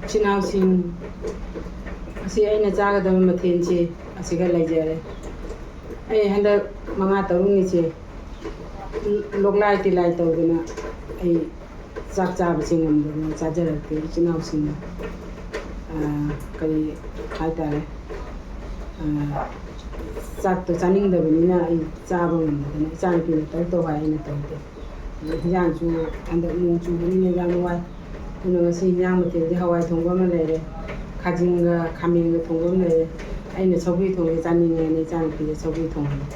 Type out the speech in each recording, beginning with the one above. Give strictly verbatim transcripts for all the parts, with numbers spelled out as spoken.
ꯏꯆꯤꯟ ꯏꯅꯥꯎꯁꯤꯡ, ꯉꯁꯤ ꯑꯩꯅ ꯆꯥꯒꯗꯕ ꯃꯊꯦꯜꯁꯤ ꯑꯁꯤꯒ ꯂꯩꯖꯔꯦ꯫ ꯑꯩ ꯍꯟꯗꯛ ꯃꯉꯥ ꯇꯔꯨꯛꯅꯤꯁꯦ ꯂꯣꯛꯂꯥꯏ ꯇꯤꯜꯂꯥꯏ ꯇꯧꯗꯅ ꯑꯩ ꯆꯥꯛ ꯆꯥꯕꯁꯦ ꯉꯝꯗꯗꯅ ꯆꯥꯖꯔꯛꯇꯦ꯫ ꯏꯆꯤꯟ ꯏꯅꯥꯎꯁꯤꯡꯅ, ꯑꯥ, ꯀꯔꯤ ꯍꯥꯏꯇꯥꯔꯦ, ꯑꯥ, ꯆꯥꯛꯇꯣ ꯆꯥꯅꯤꯡꯗꯕꯅꯤꯅ ꯑꯩ ꯆꯥꯕ ꯉꯝꯗꯗꯅ ꯏꯆꯥꯅꯨꯄꯤꯅ ꯇꯧ ꯇꯧ ꯍꯥꯏ, ꯑꯩꯅ ꯇꯧꯗꯦ꯫ ꯑꯗꯩ ꯍꯤꯟꯖꯥꯡꯁꯨ ꯍꯟꯗꯛ ꯅꯣꯡ ꯆꯨꯕꯅꯤꯅ ꯌꯥꯝ ꯋꯥꯏ꯫ ꯑꯗꯨꯅ ꯉꯁꯤ ꯍꯤꯟꯖꯥꯡ ꯃꯊꯦꯜꯁꯦ ꯍꯋꯥꯏ ꯊꯣꯡꯕ ꯑꯃ ꯂꯩꯔꯦ, ꯈꯥꯖꯤꯡꯒ ꯈꯥꯃꯦꯟꯒ ꯊꯣꯡꯕ ꯑꯃ ꯂꯩꯔꯦ꯫ ꯑꯩꯅ ꯁꯧꯒ꯭ꯔꯤ ꯊꯣꯡꯕꯁꯦ ꯆꯥꯅꯤꯡꯉꯦꯅ ꯏꯆꯥꯅꯨꯄꯤꯗ ꯁꯧꯒ꯭ꯔꯤ ꯊꯣꯡꯕꯅꯤ꯫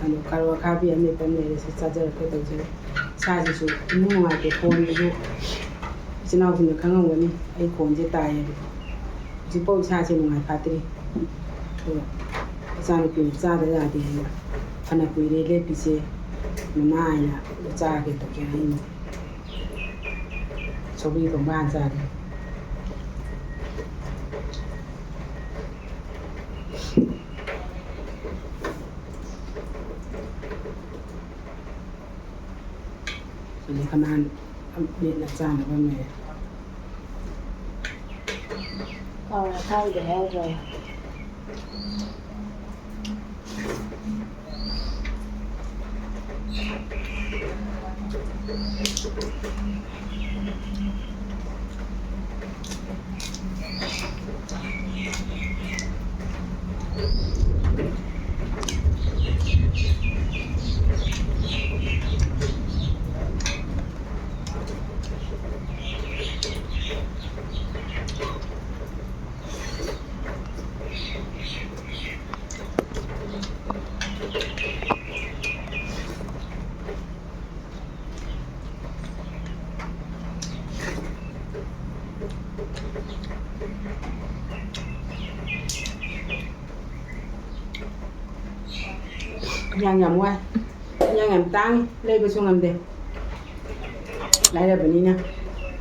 ꯑꯗꯣ ꯀꯥꯔꯣꯠ ꯑꯈꯥꯕꯤ ꯑꯃꯦꯠꯄ ꯑꯃ ꯂꯩꯔꯦ, ꯁꯤ ꯆꯥꯖꯔꯛꯀꯦ ꯇꯧꯖꯔꯦ꯫ ꯏꯁꯥꯁꯤꯁꯨ ꯏꯅꯨꯡ ꯅꯨꯡꯉꯥꯏꯇꯦ, ꯈꯣꯟꯁꯤꯁꯨ ꯏꯆꯤꯟ ꯏꯅꯥꯎꯁꯤꯡꯅ ꯈꯪꯉꯝꯒꯅꯤ ꯑꯩ ꯈꯣꯟꯁꯦ ꯇꯥꯏꯌꯦꯕ꯫ ꯍꯧꯖꯤꯛꯐꯥꯎ ꯏꯁꯥꯁꯦ ꯅꯨꯡꯉꯥꯏ ꯐꯥꯠꯇ꯭ꯔꯤ꯫ ꯑꯗꯣ ꯏꯆꯥꯅꯨꯄꯤꯅ ꯆꯥꯗ ꯌꯥꯗꯦ ꯍꯥꯏꯅ ꯐꯅ ꯀꯨꯏꯔꯦ ꯂꯦꯞꯄꯤꯁꯦ, ꯃꯃꯥ ꯍꯥꯏꯅ ꯆꯥꯒꯦ ꯇꯧꯖꯔꯛꯏꯅꯤ꯫ ꯁꯧꯒ꯭ꯔꯤ ꯊꯣꯡꯕ ꯍꯥꯟꯅ ꯆꯥꯒꯦ꯫ ꯑꯗꯩ ꯈꯅꯥꯟ ꯃꯦꯠꯅ ꯆꯥꯅꯕ ꯑꯃ ꯂꯩꯔꯦ꯫ ꯀꯥꯔꯣꯠ ꯑꯈꯥꯕꯤꯗꯣ ꯌꯥꯎꯗ꯭ꯔꯣ? ꯏꯟꯖꯥꯡ ꯌꯥꯝ ꯋꯥꯏ꯫ ꯏꯟꯖꯥꯡ ꯌꯥꯝ ꯇꯥꯡꯉꯤ, ꯂꯩꯕꯁꯨ ꯉꯝꯗꯦ꯫ ꯂꯥꯏꯔꯕꯅꯤꯅ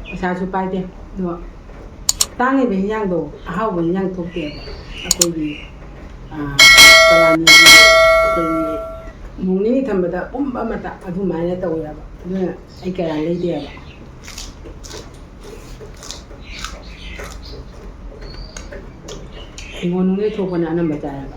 ꯄꯩꯁꯥꯁꯨ ꯄꯥꯏꯗꯦ꯫ ꯑꯗꯣ ꯇꯥꯡꯉꯤꯕ ꯏꯟꯖꯥꯡꯗꯣ ꯑꯍꯥꯎꯕ ꯏꯟꯖꯥꯡ ꯊꯣꯛꯇꯦꯕ꯫ ꯑꯩꯈꯣꯏꯒꯤ, ꯑꯥ, ꯀꯂꯥꯅꯤꯒꯤ ꯑꯩꯈꯣꯏꯒꯤ ꯅꯣꯡ ꯅꯤꯅꯤ ꯊꯝꯕꯗ ꯄꯨꯝꯕ ꯑꯃꯠꯇ ꯑꯗꯨꯃꯥꯏꯅ ꯇꯧꯋꯦꯕ꯫ ꯑꯗꯨꯅ ꯑꯩ ꯀꯌꯥ ꯂꯩꯗꯦꯕ꯫ ꯍꯤꯡꯒꯣꯜ ꯅꯨꯡꯗꯩ ꯊꯣꯛꯄꯅ ꯑꯅꯝꯕ ꯆꯥꯏꯌꯦꯕ꯫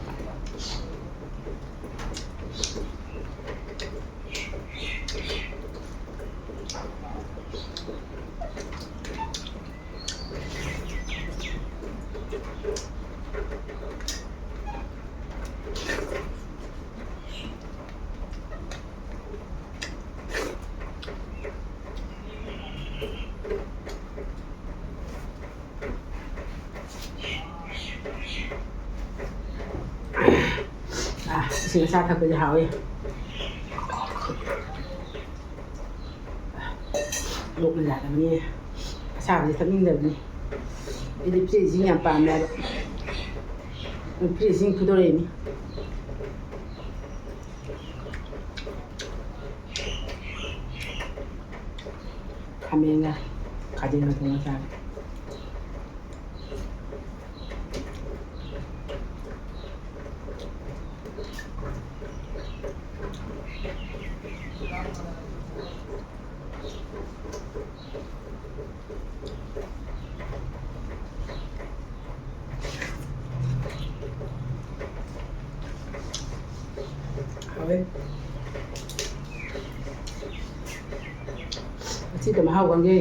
ꯑꯥ, ꯏꯁꯤꯡ ꯑꯁꯥ ꯊꯛꯄꯗꯤ ꯍꯥꯎꯋꯤ꯫ ꯂꯣꯛꯅ ꯌꯥꯗꯕꯅꯤ꯫ ꯑꯁꯥꯕꯗꯤ ꯊꯛꯅꯤꯡꯗꯕꯅꯤ꯫ ꯑꯩꯗꯤ ꯐ꯭ꯔꯤꯖ ꯏꯁꯤꯡ ꯌꯥꯝ ꯄꯥꯝꯃꯦ ꯍꯥꯏꯕ꯫ ꯐ꯭ꯔꯤꯖ ꯏꯁꯤꯡ ꯐꯨꯗꯣꯔꯛꯏꯅꯤ꯫ ꯈꯥꯃꯦꯟꯒ ꯈꯥꯖꯤꯡꯒ ꯊꯣꯡꯉ ꯆꯥꯒꯦ꯫ ꯍꯥꯎꯋꯦ꯫ ꯉꯁꯤꯗ ꯃꯍꯥꯎ ꯈꯪꯒꯦ꯫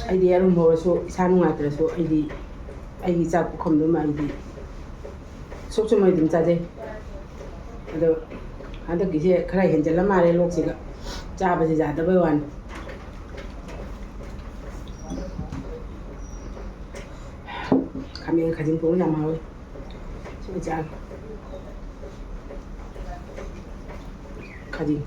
ꯑꯩꯗꯤ ꯌꯦꯔꯨꯝ ꯍꯧꯔꯁꯨ ꯏꯁꯥ ꯅꯨꯡꯉꯥꯏꯇ꯭ꯔꯁꯨ ꯑꯩꯗꯤ ꯑꯩꯒꯤ ꯆꯥꯛ ꯄꯨꯈꯝꯗꯨꯃ ꯑꯩꯗꯤ ꯁꯨꯛꯆꯨꯝ ꯑꯗꯨꯝ ꯆꯥꯖꯩ꯫ ꯑꯗꯣ ꯍꯟꯗꯛꯀꯤꯁꯦ ꯈꯔ ꯍꯦꯟꯖꯜꯂ ꯃꯥꯜꯂꯦ ꯂꯣꯛꯁꯤꯒ, ꯆꯥꯕꯁꯦ ꯌꯥꯗꯕꯩ ꯋꯥꯅꯤ꯫ ꯈꯥꯃꯦꯟ ꯈꯥꯖꯤꯡ ꯊꯣꯡꯕ ꯌꯥꯝ ꯍꯥꯎꯋꯤ꯫ ꯁꯤꯃ ꯆꯥꯒꯦ꯫ ꯈꯥꯖꯤꯡ꯫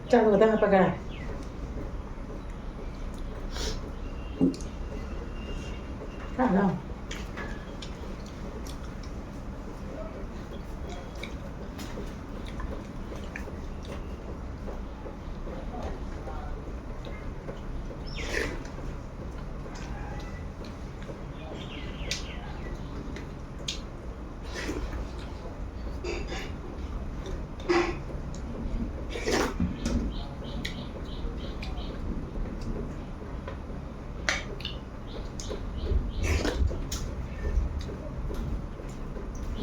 ꯆꯥꯛ ꯈꯛꯇ ꯍꯥꯞꯄꯒ꯫ ꯆꯥꯛ ꯂꯥꯝ꯫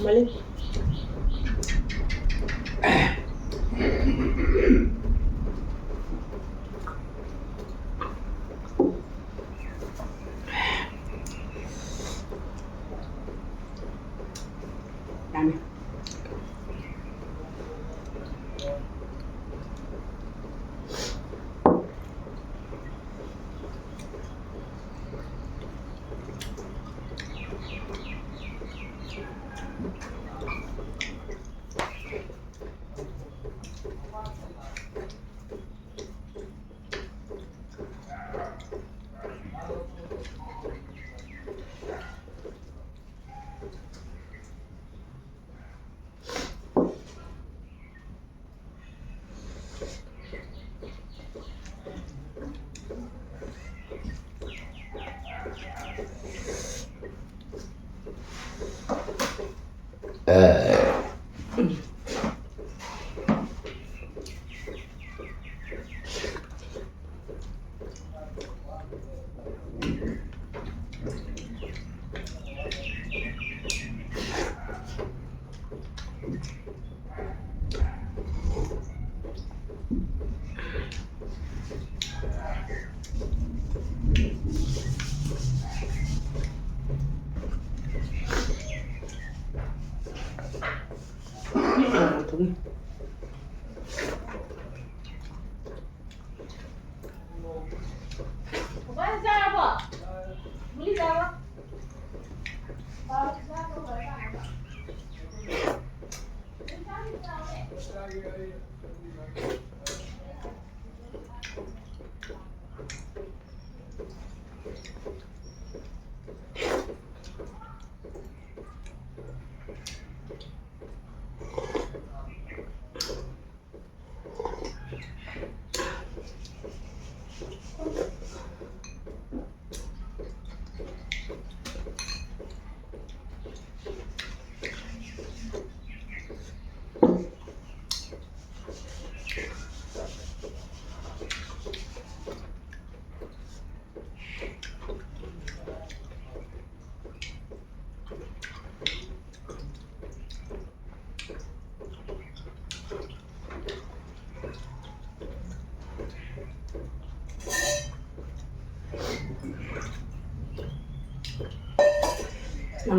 ꯃꯥꯂꯤꯛ꯫ ꯌꯥꯝꯃꯦ꯫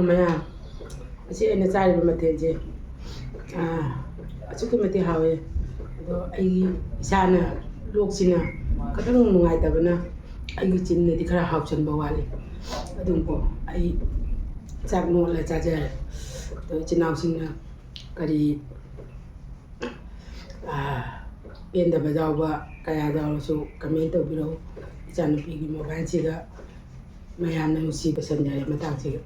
ꯃꯌꯥꯝ, ꯑꯁꯤ ꯑꯩꯅ ꯆꯥꯔꯤꯕ ꯃꯊꯦꯜꯁꯦ, ꯑꯥ, ꯑꯁꯨꯛꯀꯤ ꯃꯇꯤꯛ ꯍꯥꯎꯋꯦ꯫ ꯑꯗꯣ ꯑꯩ ꯏꯁꯥꯅ, ꯂꯣꯛꯁꯤꯅ ꯈꯤꯇꯪ ꯅꯨꯡꯉꯥꯏꯇꯕꯅ ꯑꯩꯒꯤ ꯆꯤꯟꯗꯗꯤ ꯈꯔ ꯍꯥꯎꯁꯟꯕ ꯋꯥꯠꯂꯤ꯫ ꯑꯗꯨꯕꯨ ꯑꯩ ꯆꯥꯛ ꯅꯣꯠꯂ ꯆꯥꯖꯔꯦ꯫ ꯑꯗꯣ ꯏꯆꯤꯟ ꯏꯅꯥꯎꯁꯤꯡꯅ ꯀꯔꯤ, ꯑꯥ, ꯄꯦꯟꯗꯕ ꯌꯥꯎꯕ ꯀꯌꯥ ꯌꯥꯎꯔꯁꯨ comment ꯇꯧꯕꯤꯔꯛꯎ꯫ ꯏꯆꯥꯅꯨꯄꯤꯒꯤ mobileꯁꯤꯒ ꯃꯌꯥꯝꯅ ꯅꯨꯡꯁꯤ ꯄꯨꯁꯟꯖꯔꯦ ꯃꯇꯥꯡꯁꯤꯒ꯫